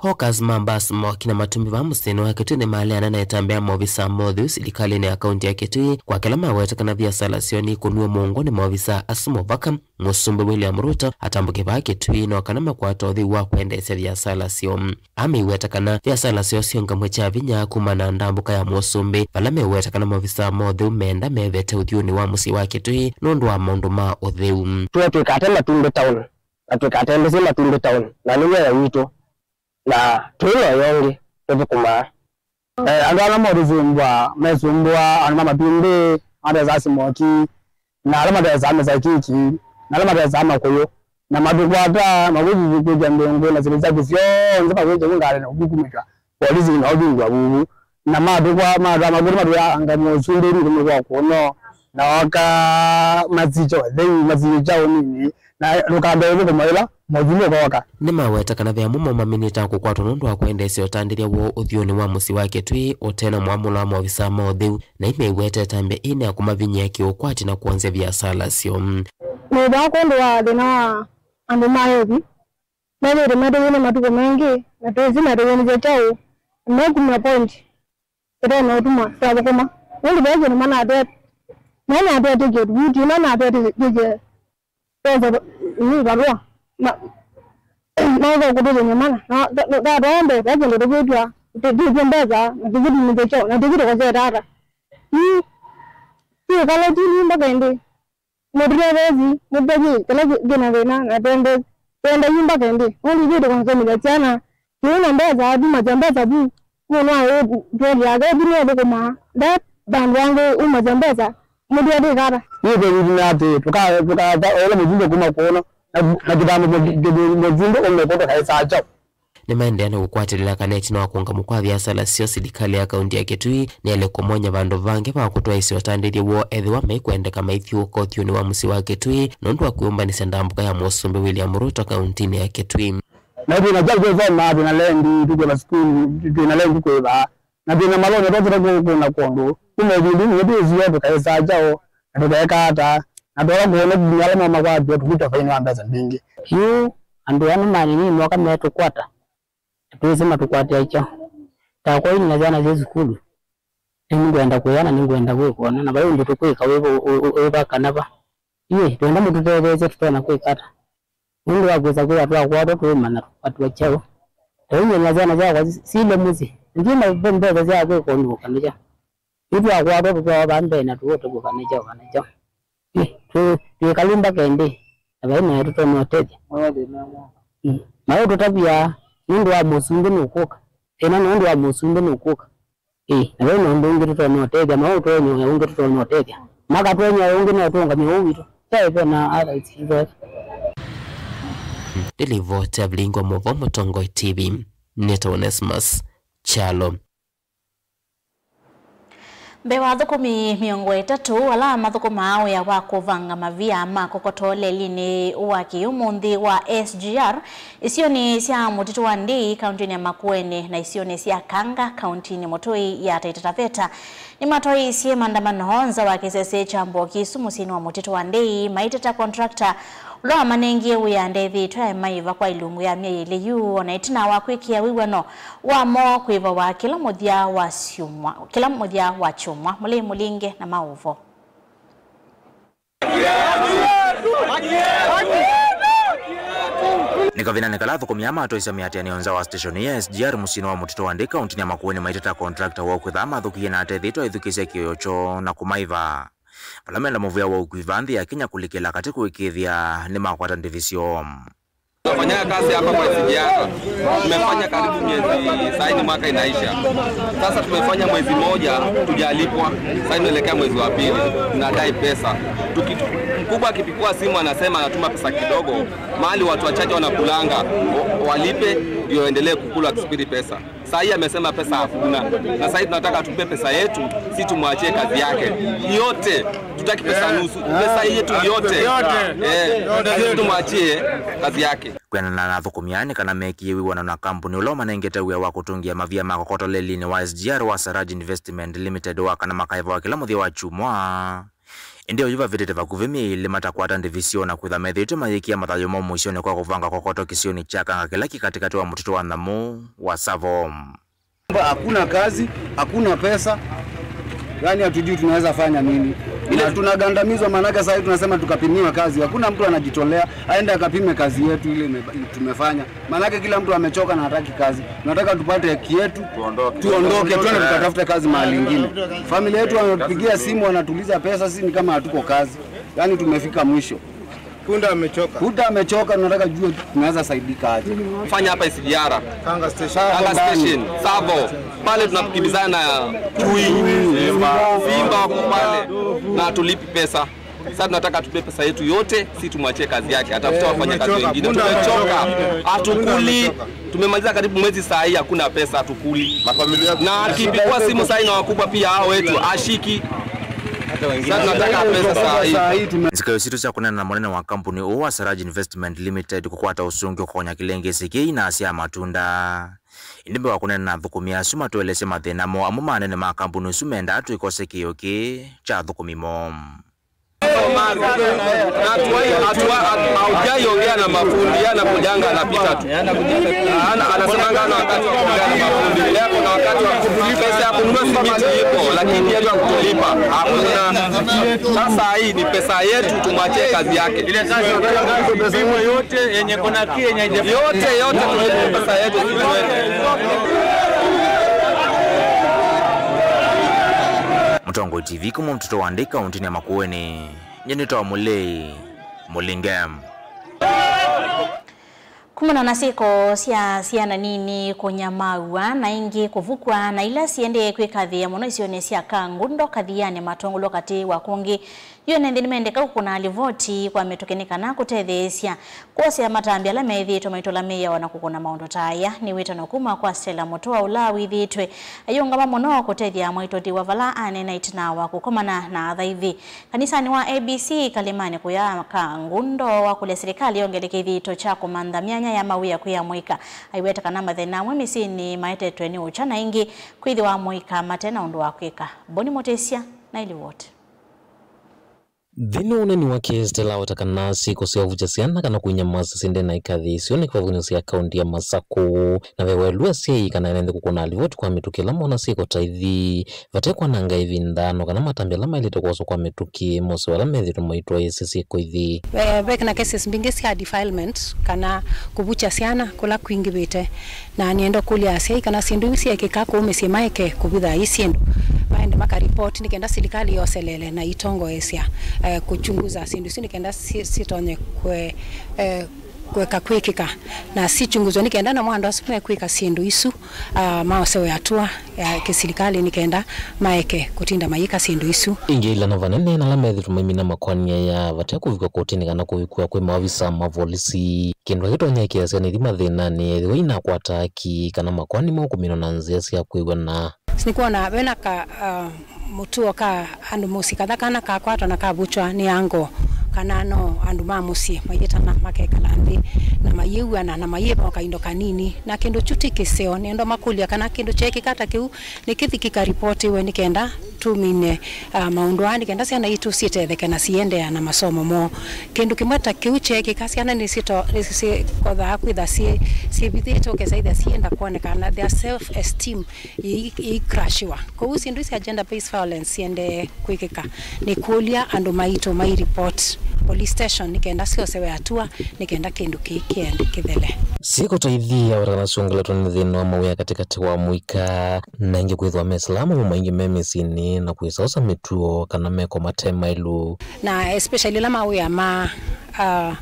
Hawkers ma mbaa, smoki na matumbĩ vaa mũsyĩnĩ wa Kitui nĩmaleana na ĩtambya ya maovisaa ma ũtheu silikalĩnĩ ya kaũntĩ ya Kitui kwa kĩla maweta kana viasala syoo nĩikũnw'e mũongo nĩ maovisaa asu movaka. Mũsumbĩ William Ruto atambũke vaa Kitui no kana makwata ũtheu wa kwendeesya viasala syoo. Ameiweta kana viasala syoo syĩũngamw'e kya vinya kuma na ndambũka ya mũsumbĩ, vala meweta kana maovisaa ma ũtheu meenda mevete ũthyũnĩ wa mũsyĩ wa Kitui nũndũ wa maũndũ ma ũtheu. Tuo twĩkate matumbĩ town. Na tũikatembesye matumbĩ town, na nĩ wĩa witũ, na tũi na ũya ũngĩ tũthũkũmaa. Eh, andũ ala matũsumbũaa, mesumbũaa andũ ma matumbĩ, matesaa simoki, na ala matesaa mĩsakiki, na ala matesaa makũyũ, na matũkwata, makwĩkĩkya ndũngũ na syĩndũ syaku syonthe, makwĩkya ngalĩ na ũkukumĩtw'a. Polisi na ũvingũa vuvu. Na matũkwa, matwaa makũlĩ matwĩa anga mũsumbĩ nĩ kũmĩkwa kũno. Na oka masikya ũtheu, masikya ũnini. Na ndũkambee ũthũkũma ĩla mũsumbĩ ũkoka. Nĩmaweta kana ve amwe moo maminĩtaa kũkwatwa nũndũ wa kwendeesya ũtandĩthya woo ũthyũnĩ wa mũsyĩ wa Kitui ũte na mwamũlo wa maovisaa ma ũtheu, na imeiweta ĩtambya ĩĩ nĩ ya kũmavinyĩa kĩũkwati na kwonzya viasala syoo. Nĩ vaa kwondũ wa thĩna wa andũ ma evi. Methĩĩtwe matũw'ĩne matukũ maingĩ, na twĩsĩ matũw'ĩnĩsya kyaũ, na mekumya point ĩtonya ũtuma twathũkũma. Nũndũ ve kĩndũ manatwetye, manatwetye kĩndũ, yu ti manatwetye twĩkye twese nĩ valũa, ma-, maũka kũtũthĩny'a mana. Na, na, na, twatwaa mbee, ve kĩndũ tũkwĩtw'a, tũ-, tũtw'ĩtye mbesa, na tũkĩtumĩthya kyaũ, na tũkĩtũkosya tata. Yu, twĩkala tu nyumba kaĩndĩ. Mũtũtetheesye, mũtũtavye kĩla kĩ-, kĩna thĩna, na twende, twende yu mbaka ĩndĩ. Nũndũ ithyĩ tũkasomethya syana, tũi na mbesa, tumasya mbesa vu, mũndũ wa ĩtweli yake, ĩthi nĩũthũkũmaa, nde vandũ angĩ umasya mbesa, mũtũetĩka ata? Nĩ kwĩthukuma atĩ, tũka-, tũkatha ũla mũsumbĩ kuma kũno, na, na kĩthambo mũsumbĩ ũmwe kũtũ kaĩsaa kyaũ. Nĩmaendeea na kũkwatĩlĩla kana ĩtina wa kũũngamw'a kwa viasala syoo, silikalĩ ya kaũntĩ ya Kitui nĩyaĩle kũmony'a vandũ vangĩ va kũtwaĩĩsya ũtandĩthya woo ethĩwa maikwendeka maithyũũka ũthyũnĩ wa mũsyĩ wa Kitui nũndũ wa kwĩyũmbanĩsya ndambũka ya Mũsumbĩ William Ruto kaũntĩnĩ ya Kitui. Na twĩ na kyaũ kĩũsomaa, twĩ na lendi, tũkwĩva sukulu, twĩ na lendi kũĩva, na twĩ na malonĩ twasĩte kũna kũndũ. Kuma ũvindunĩ nĩtwĩsiwe tũkaĩsaa kyaũ, na tũkeeka ata, na twawa kũona nginya ala mamakwatĩwe tũkwĩtwa faini wa mbesa mbingĩ. Yu andũ aa nĩmanini moka metũkwata, na twĩsĩ matũkwatĩa kyaũ. Takwa ĩni na syana syĩ sukulu, nĩngwenda kũya na nĩngwenda kwĩkona, na vai ũndũ tũkwĩka wĩ va, wĩ, wĩ, wĩ va kana va. Ĩĩ, twenda mũtũtetheesye tũtonya kwĩka ata? Nũndũ wa kwĩsa kwĩthwa twakwatwa tũimanya tũkwatiwa kyaũ. Tũinyanya syana syakwa silye mũsyĩ, ndyĩ na mbesa sya kwĩka ũndũ ũkanĩkya. Yu twakwatwa tũtwawa vaa mbee na tũũte kũkanĩkya ũkanĩkya. Ĩ, twĩ, twĩkalĩ mbaka ĩndĩ, na vai naĩ tũtonya ũtethya. Mm. Maũtũtavya nũndũ wa mũsumbĩ nũkũka. Thĩna nĩ ũndũ wa mũsumbĩ nũkũka. Ĩ, na vai na ũndũ ũngĩ tũtonya ũtethya, maũtũtonya ũngĩ tũtonya ũtethya. Makatwenya ũngĩ no tũũngamye ũũ witũ. Kyaĩ ve na other issues. Nĩ livoti ya Vilingi wa Mauvoo Mũtongoi T V, nĩtawa Onesmus Kyalo. Mbee wa athũkũmi mĩongo ĩtatũ ala mathũkũmaa wĩa wa kũvanga mavia ma kokoto lelinĩ wa kĩũmũnthĩ wa S G R isionĩ sya mũtitũ wa Ndei, kaũntĩnĩ ya Makueni, na isionĩ sya Kanga, kaũntĩnĩ mũtũi ya Taita Taveta, nĩmatwaĩĩsye maandamano nza wa kĩsese kya Mbokisu mũsyĩnĩ wa mũtitũ wa Ndei, maiteta contractor ũla wamanengie wĩa ndethĩĩtwe aĩmaiva kwa ilungu ya myei ĩlĩ yu, o na ĩtina wa kwĩkĩa wĩw'ano wamo kwĩvawa kĩla mũthya wa syumwa, kĩla mũthya wa kyumwa. Mũlei Mũlinge na maũvo. Nĩ kavindanĩ kala athũkũmi aa matwaĩĩsya mĩatĩanĩo nza wa siteshoni ya S G R mũsyĩnĩ wa mũtitũ wa Ndei, kaũntĩnĩ ya Makueni, maiteta contractor woo kwĩthĩwa mathũkĩie na atethĩĩtwe aithukĩĩsya kĩĩo kyoo na kũmaiva. Vala menda mũvĩa wa ũkui va nthĩ ya Kenya kũlikĩla katĩ kũĩkĩĩthya nĩmakwata ndivisyo. Tunafanya kazi hapa kwa S G R. Tumefanya karibu miezi, saa hii ni mwaka inaisha. Sasa tumefanya mwezi moja tujalipwa. Sasa inaelekea mwezi wa pili. Tunadai pesa. Tuki-, mkubwa akipigwa simu anasema anatuma pesa kidogo. Mahali watu wachache wanakulanga, wa-, walipe ndio endelee kukula, akisubiri pesa. Saa hii amesema pesa hakuna. Na saa hii tunataka tupe pesa yetu, si tumwachie kazi yake. Yote, tutaki pesa nusu. Pesa yetu yote. Yote. Eh, tumwachie kazi yake. Kwĩanana na athũkũmi aa nĩ kana mekie wĩw'ano na kambuni ũla ũmanengete wĩa wa kũtũngĩa mavia ma kokoto lelinĩ wa S G R wa Saraj Investment Limited wa kana makaĩvawa kĩla mũthya wa kyumwa. Ĩndĩ oyu vavĩtĩte vakuvĩ myei ĩlĩ matakwata ndivisyo na kwĩtha methĩĩtwe mayĩkĩa mathayũ moo mũisyonĩ kwa kũvanga kokoto kĩsionĩ kya Kanga kĩla kĩ katĩkatĩ wa mũtitũ wa nyamũ wa Tsavo. Hakuna kazi, hakuna pesa. Yaani hatujui tunaweza fanya nini. Ile tunagandamizwa, maanake saa hii tunasema tukapimiwa kazi. Hakuna mtu anajitolea aende akapime kazi yetu ile ime-, tumefanya. Maanake kila mtu amechoka na hataki kazi. Tunataka tupate haki yetu, tuondoke, tuende tukatafute kazi mahali ingine. Familia yetu wamepigia simu, wanatuliza pesa, sisi ni kama hatuko kazi. Yaani tumefika mwisho. Punda amechoka. Punda amechoka, tunataka jua tunaweza saidika aje. Fanya hapa S G R. Kanga Station. Kanga Station, Tsavo. Pale tunakimbizana na chui, simba, simba wako pale. Na hatulipi pesa. Sasa tunataka tupe pesa yetu yote, si tumwachie kazi yake. Atafute wafanya kazi wengine. Tumechoka. Hatukuli. Tumemaliza karibu mwezi saa hii, hakuna pesa, hatukuli. Na akipigwa simu saa hii na wakubwa pia hao wetu, ashiki. Sasa tunataka pesa saa hii. Nzika sitũ sya kũneena na mũnene wa kambuni ũũ wa Saraj Investment Limited kũkwata ũsũngĩo kũkonya kĩlengesi kĩĩ na sya matunda. Ĩndĩ mbee wa kũneena na athũkũmi asu matũelesye mathĩna moo, amwe ma anene ma kambuni ũsu mendaa twĩkose kĩĩo kĩĩ kya athũkũmi moo. Na hatua-, hatua-, haujaiongea na mafundi, anakujanga anapita tu. Ana-, anasemanga ana wakati wa kuongea na mafundi. Leo kuna wakati wa pesa ya kununua simiti iko, lakini hata kutulipa hakuna. Sasa hii ni pesa yetu, tumwachie kazi yake. Ile sasa pimo yote yenye kuna Kenya yote, yote tulipe pesa yetu, si tuende. Mũtongoi T V kuma mũtitũ wa Ndei kaũntĩnĩ ya Makueni. Nyie nĩtawa Mũlei Mũlinge. Kumana na syĩko sya syana nini kũnyamaaw'a na ingĩ kũvukw'a na ila siendee kwĩkathĩĩa mũno isionĩ sya Kangundo, Kathiani, Matũngũlũ katĩ wa kũngĩ, U N nthĩ nĩmendeka kũkũna livoti kwa mĩtũkĩ nĩ kana kũtetheesya kwosea matambya ala methĩĩtwe maitũla mĩao na kũkũna maũndũ ta aya. Nĩ wĩtano kuma kwa Stella Mũtũa ũla wĩthĩĩtwe aiũngama mũno kũtethya mwaitũthi wa vala aneena ĩtina wa kũkomana na athaithi. Kanisanĩ wa A B C Kalimani kũya Kangundo wakũlya silikalĩ yongeleke ĩthito kya kũmantha myanya ya mawĩa kwĩ amũika. Aiweta kana mathĩna amwe mĩsyĩnĩ maetetwe nĩ ũkya na ĩngĩ kwĩthĩwa amũika mate na ũndũ wa kwĩka. Boni Mũtĩsya na ĩliwoti. Nthĩnĩ wa ũneeni wake, Stella aweta kana syĩko sya ũvukya syana kana kũinyamasya syendee na ikathĩĩsyo nĩ kĩvathũkany'o sya kaũntĩ ya Masakũ, na ve waĩlu asyai kana ene nthĩ kũkũna livoti kwa mĩtũkĩ ĩla mona syĩko ta ithi. Vate kwananga ĩvinda, no kana matambya ala maĩlĩte kwoswa kwa mĩtũkĩ, mose ala methĩĩtwe maitwaĩĩsya syĩko ithi. Eh, ve na cases mbingĩ sya defilement kana kũvukya syana kũla kwingĩvĩte, na nĩenda kũlya asyai kana syĩndũ iu syeekĩka kũu mĩsyĩ maeke kũvitha ii syĩndũ, maende makaripoti nĩ kenda silikalĩ yoselele na itongoesya, eh, kũchunguza syĩndũ isu nĩ kenda si-, sitonye kwe-, eh, Kũeka kwĩkĩka na sichunguzwe nĩ kenda namo andũ asu mekwĩka syĩndũ isu, ah, maosewe hatua ya kĩsilikalĩ nĩ kenda maeke kũtinda mayĩka syĩndũ isu. Ĩngĩ ila na vanene na ala methĩtwe maimina makoani aya vate kũvikwa kotini kana kũvikwa kwĩ maovisa ma volisi, kĩndũ kĩtonya ĩkĩasya nĩthi mathĩnanĩ ethĩwa inakwata aki kana makoani moo kũminwa na nzĩa sya kwĩw'ana. Nĩkwona vena ka, ah, mũtuo ka andũ mũsyĩ katha kana kakwatwa na kavutwa nĩ ango, kana no andũ ma mũsyĩ mayĩtana makekala nthĩ na mayĩw'ana na mayĩva o kaindo kanini, na kĩndũ kyu ti kĩseo. Nĩenda makũlya kana kĩndũ kyeekĩka ta kĩu nĩkĩthi kĩkaripotiwe nĩ kenda tũmine, ah, maũndũ aa nĩ kenda syana itũ syĩtetheke na siendeea na masomo moo. Kĩndũ kĩmwe ta kĩu kyeekĩka, syana nĩsyĩto-, nĩsyĩkothaa kwĩtha syĩ-, syĩvithĩte ũkesa itha sienda kwonekana, their self esteem yĩi-, yĩikrashiwa. Kwoou syĩndũ sya gender based violence siendee kwĩkĩka. Nĩkũlya andũ maitũ mai report police station nĩ kenda syosewe hatua, nĩ kenda kĩndũ kĩĩ kĩende kĩthele. Syĩko ta ithi ya kana syongeletwe nĩ thĩna wa mawĩa katĩkatĩ wa mũika, na ĩngĩ kwĩthwa me Silamu maingĩ me mĩsyĩnĩ na kwĩsaũsa mĩtuo kana meko mate maĩlu. Na especially ĩla mawĩa ma, ah,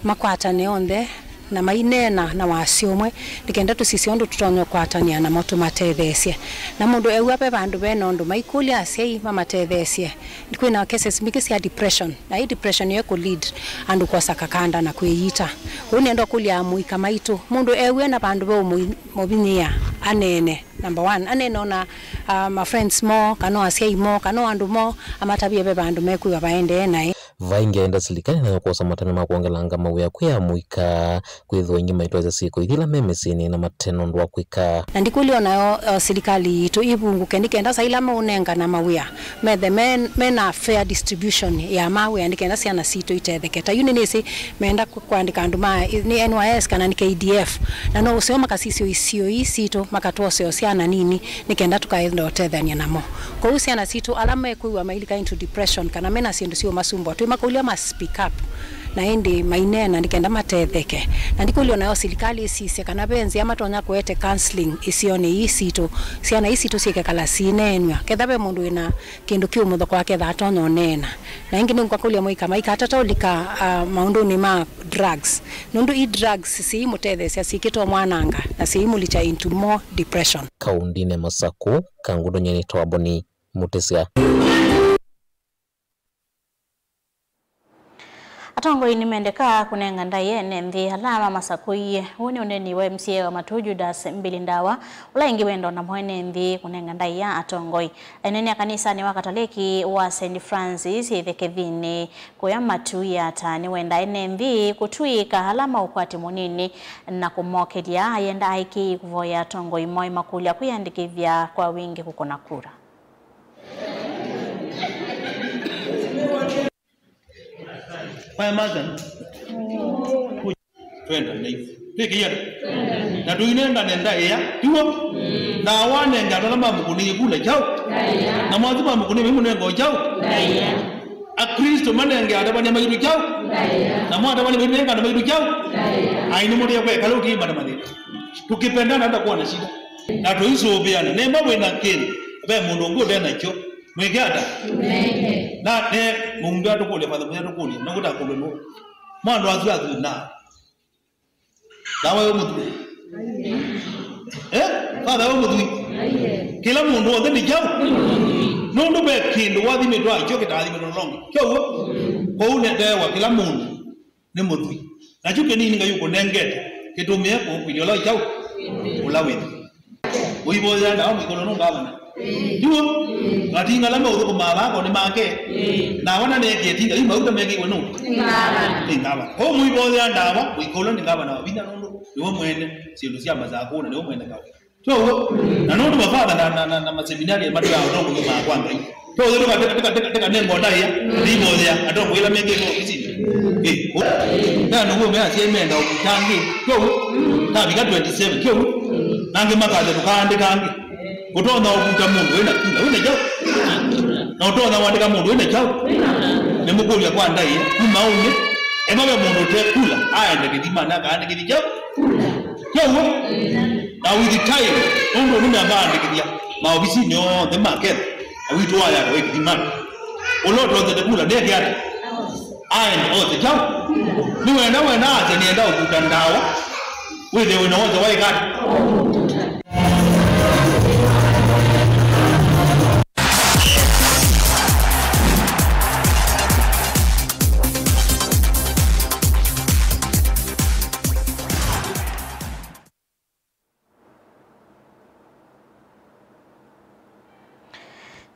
makwatane onthe, na maineena na wasya ũmwe, nĩ kenda tũsisye ũndũ tũtonya ũkwatanĩa namo tũmatetheesye. Na mũndũ ew'a ve vandũ ve na ũndũ maikũlya asyai mamatetheesye. Kwĩ na cases mbingĩ sya depression, na ĩ depression ĩyo ĩkũ lead andũ kwosa kakanda na kwĩyita. Ũu nĩenda ũkũlya amũika maitũ, mũndũ ew'e na vandũ ve ũmũvinyĩĩa, aneene, number one, aneene ona, ah, ma friends moo, kana o asyai moo, kana o andũ moo, amatavye ve vandũ mekwĩwa vaendee naĩ. Vaingĩ aenda silikalĩ nayo kwosa matambya ma kwongelanga mawĩa kwĩ amũika, kwĩthĩwa aingĩ maitwaĩsya syĩko ithi ila me mĩsyĩnĩ na mate na ũndũ wa kwĩka. Na ndikũlya onayo, o, silikalĩ yitũ ĩvungũke nĩ kenda saa ila maũnengana mawĩa methe me, me na fair distribution ya mawĩa nĩ kenda syana sitũ itetheke. Ta yu nĩnĩsĩ meenda kũ-, kũandĩka andũ ma, nĩ N Y S kana nĩ K D F, na no ũseo makasisya isio ii sitũ makatwosea syana nini nĩ kenda tũkaenda ũtethany'a namo. Kwoou syana sitũ ala mekwĩw'a mailika into depression kana mena syĩndũ syĩũmasumbũa, twĩmakũlya ma speak up, na ĩndĩ maineena nĩ kenda matetheke. Na ndikũlya onayo silikalĩ ĩsisye kana ve nzĩa matonya kũete counseling isionĩ ii sitũ, syana ii sitũ syĩkekala siineenw'a. Ketha ve mũndũ wĩna kĩndũ kĩũmũthokoa ketha atonya ũneena. Na ĩngĩ nĩngwakũlya mũika maikatata ũlika, ah, maũndũnĩ ma drugs, nũndũ i drugs siimũtetheesya syĩkĩte ũmwananga na siimũlikya into more depression. Kaũndĩnĩ Masakũ, Kangũndũ nyie nĩtawa Boni Mũtĩsya. Atongoi nĩmendekaa kũnenga ndaĩa ene nthĩ ala mamasakũie. Ũũ nĩ ũneni wa M C A wa Matuu Judas Mbili Ndawa, ũla ĩngĩ wenda ona mo ene nthĩ kũnenga ndaĩa atongoi. Enene a kanisanĩ wa Katoleki wa Saint Francis ĩthe Kĩthinĩ kũya Matuu Yata nĩwendaa ene nthĩ kũtw'ĩĩka ala ma ũkwati mũnini na kũmokĩlya ayenda aĩkĩĩi kũvoya atongoi moo ĩmakũlya kwĩyandĩkĩthya kwa wingĩ kũkũna kura. Maya mathani. Twendane. Twĩkĩĩe andũ. Na tũinengane ndaĩa. Tiw'o? Na wanenge andũ ala mamũkũnĩie kula kyaũ? Na mwathi mamũkũnĩie maimũnenga o kyaũ? Aklĩsto manenge atavany'a maitũ kyaũ? Na mo atavany'a maitũ nengane maitũ kyaũ? Ai nĩmũtĩe kwekala ũkĩimana mathĩna. Tukipendana hata kuwa na shida. Na tũisũvĩana. Nĩmba wĩ na kĩndũ, ve mũndũ ũngĩ ũte nakyo. Mwĩke ata? Na, ne, mũmbe atũkũlya, Father, mũmbe atũkũlya. No kũtakũlwa nũ. Mwa andũ asu athuna. Ndawa yo mũthui. Eh? Father yo mũthui. Kĩla mũndũ wothe nĩ kyaũ? Nũndũ ve kĩndũ wathimĩtwe akyo kĩtathimĩtwe nongi. Kyoguo? Kwoou ndewa kĩla mũndũ nĩ mũthui. Nakyo kĩnini Ngai ũkũnengete, kĩtũmĩe kũũkwĩlya ũla wĩ kyaũ? Ũla wĩ nthĩ. Ũivoyea ndawa mũikolo nũ ngavana? Tiw'o? Matinga ala meũthũkũmaa vaa ko nĩ make? Ndawa na neekie tinga, yu mauta mekĩiwe nũ? Nĩ ngavana. Kwoou mũivoyea ndawa, mũikolo nĩ ngavana wa vinya nũndũ nĩwe mwene syĩndũ sya Masakũ na nĩwe mwene kaũ. Kyoguo, na nũndũ mavava na, na, na, na maseminari matwĩaa ũtongoi ma kwa Ngai. Kyoguo, tũka, tũka, tũka, tũka, tũka nengo ndaĩa, tũivoyea, atongoi ala mekĩtwe ofisinĩ. Ĩ, o, na nũguo me asyai menda ũkutangĩ. Kyoguo, tavika twenty seven, kyoguo, na angĩ makathe tũkaandĩka angĩ. Ũtonya ũkuta mũndũ wĩna kula, wĩna kyaũ? Na ũtonya wandĩka mũndũ wĩna kyaũ? Nĩmũkũlya kwa ndaĩa, kuma ũnĩ, ema ve mũndũ ũte kula, aende kĩthimanĩ, akaandĩkĩthye kyaũ? Kyoguo, na with time, nũndũ nĩmavaandĩkĩthya maovisinĩ onthe ma Kenya, na witũ wayaka wĩ kĩthimanĩ. Ũla ũtonyete kula, ndeke ata? Aende ose kyaũ? Nĩwenda wenda ase nĩenda ũkuta ndawa. Wĩthĩe wĩna wose waĩkata.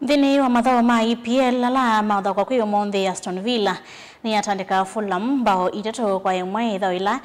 Nthĩnĩ wa mathaũ ma E P L ala maũthakwa kwĩ ũmũnthĩ, Aston Villa nĩyatandĩka Fulham mbao itatũ kwa ĩmwe ĩthaũ ĩla